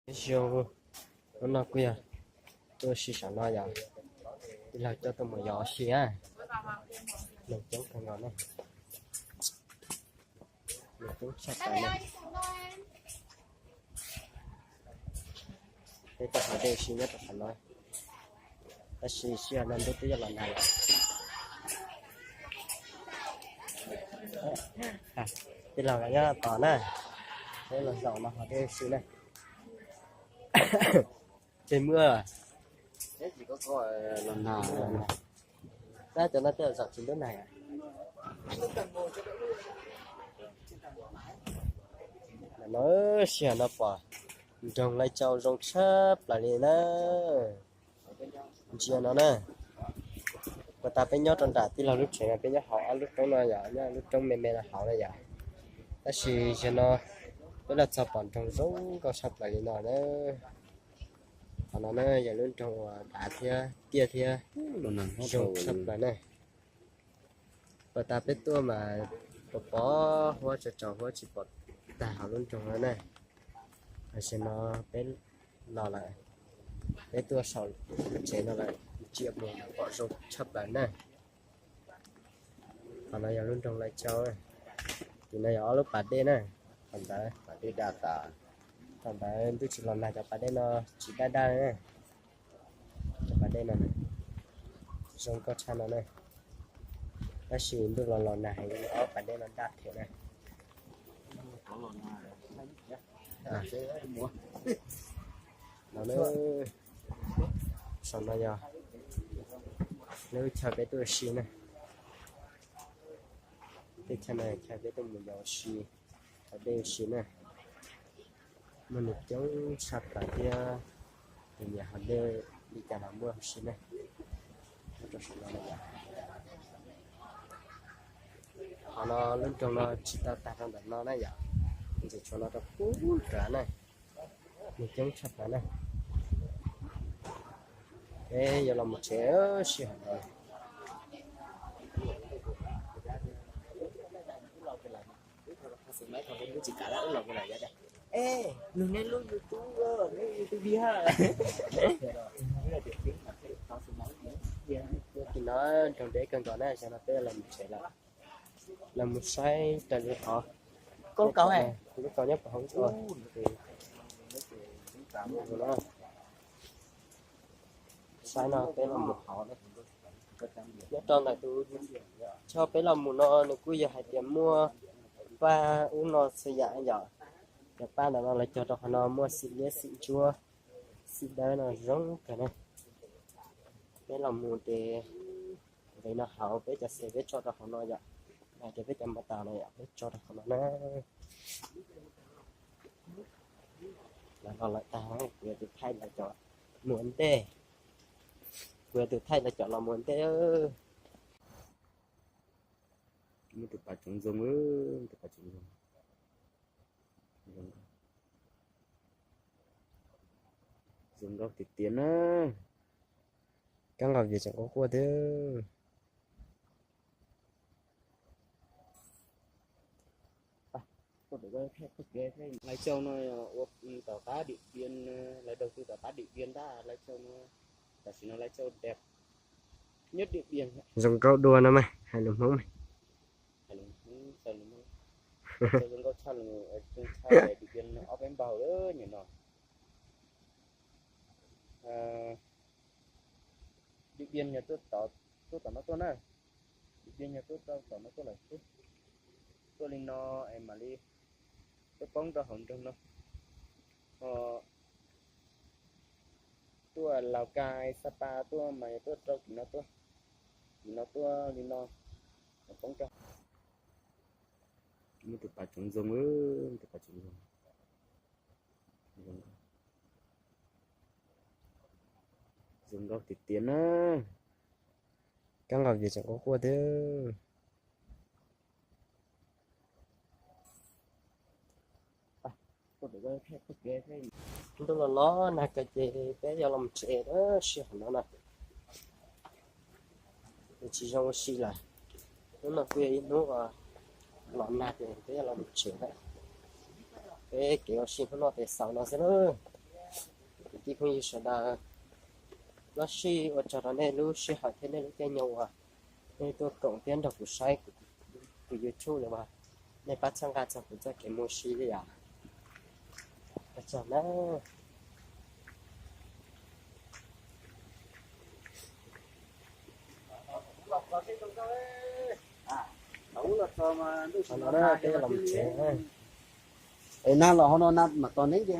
Nyob zoo, hnub no kuj yog tuaj ua si saum no yom, tij laug coj tuaj mus yos ua si na. Neeg coob kawg nkaus na, neeg coob tshaj plaws na. Peb tuaj haus dej ua si nyob rau saum no, tab sis sij hawm no ntuj twb yuav los nag lawm. Tij laug nyob tos na, peb los zaum no haus dej ua si na. Ces muaj, tab cov no tej zaum tsis ntub nag. No sij hawm no pom nroog Lai Châu zoo tshaj plaws li na. Ntsia no na, puas tas peb nyob rau nram tij laug lub tsev no peb nyob hauv ob lub roob no yom, nyob lub roob me me no hauv na yom. Tab sis zaum no peb los txog pom nroog zoo nkauj tshaj plaws li no na. Qhov no na yog lub nroog uas dav thiab tiaj thiab zoo tshaj plaws na. Puas tas peb tuaj mas pom pom huab tsaus tsaus huab tsis pom tag hauv lub nroog no na. Tam sim no peb los lawm, peb tuaj saum lub tsev no lawm, ntsia mus pom zoo tshaj plaws na. Qhov no yog lub nroog Lai Châu, tim no yog ob lub pas dej na. Thaum ntawd, thaum ntawd ntuj tsis los nag cov pas dej no tsis daj daj na. Cov pas dej no zoo nkauj tshaj no na. Tab sis ntuj los los nag heev ob pas dej no daj thiab na. No, saum no yog lub chaw peb tuaj ua si na. Teb chaws no chaw peb tuaj mus yos ua si, haus dej ua si na. Muaj neeg coob tshaj plaws thiab, tus nyiam haus dej li cas los muaj huv si na. Nyob rau saum no na yom. Qhov no lub nroog no tsis tau tag rau ntawm no na yom, ntxim tshuav no rau pub nrad na. Neeg coob tshaj plaws na. Peb yuav los mus tsev sij hawm no. Tim no nroog deb kawg nkaus na, xyov no peb los mus tsev lawm. Los mus saib raws li qhov, lub kaus nyob puag hauv no. Saib no peb los mus hauv, nyob rau ntawm tus chaw peb los mus no nws kuj yog hais tias muaj paj ub no xwb yam yom. Cov paj ntawm no lawv cog rau qhov no muaj xim liab xim ntsuab, xim dawb no zoo kawg na. Peb los mus ces nqis no hauv peb cov xe peb tso rau hauv no yom, hais tias peb cov npau taws no yom peb tso rau hauv no na. Lawv los lawm tag, kuv yog tus thaij lawv cov mus ua ntej, kuv yog tus thaij lawv cov los mus ua ntej. Muaj tus pas tsoov zoo, tus pas tsoov zoo, zoo nkauj tiag tiag na. Kab nqaus vim tseem quaj quaj thiab. Lai Châu no ua tom qab Điện Biên, lawv đầu tư tom qab Điện Biên tab, Lai Châu no, tam sim no Lai Châu đẹp nhất Điện Biên. Zoo nkauj dua no mas hais lus Hmoob mas. Hais lus Hmoob, zoo nkauj tshaj, zoo tshaj Điện Biên ob peb npaug lawm nyuam no. Điện Biên yog tuaj tom no tuaj na, Điện Biên yog tuaj rau tom no tuaj lawm xwb. Tuaj li no es mam li tuaj poob rau hauv nroog no. Ho tuaj Lào Cai, Sapa tuaj mas yog tuaj rau tim no tuaj, tim no tuaj li no, poob rau. Muaj tus pas tsoov zoo, tus pas tsoov zoo, zoo nkauj tiag tiag na. Kab nqaus vim tseem quaj quaj thiab. Ntuj los los nag kawg ces peb yuav los mus tsev sij hawm no na. Nws tsis zoo ua si lawm. Hnub no kuj yog ib hnub los nag ces peb yuav los mus tsev lawm. Peb kev ua si hnub no ces xaus no xwb lauj. Ib phooj ywg sawv daws, los sis ua tsaug rau nej lub sij hawm thiab nej lub caij nyoog uas nej tuaj koom thiab nrog kuv saib kuv YouTube no as. Nej pab txhawb nqa txog kuv txoj kev mus si li yom. Ua tsaug na. Qhov no peb los mus tsev. Es nag los hauv no nag mam tos neb nce.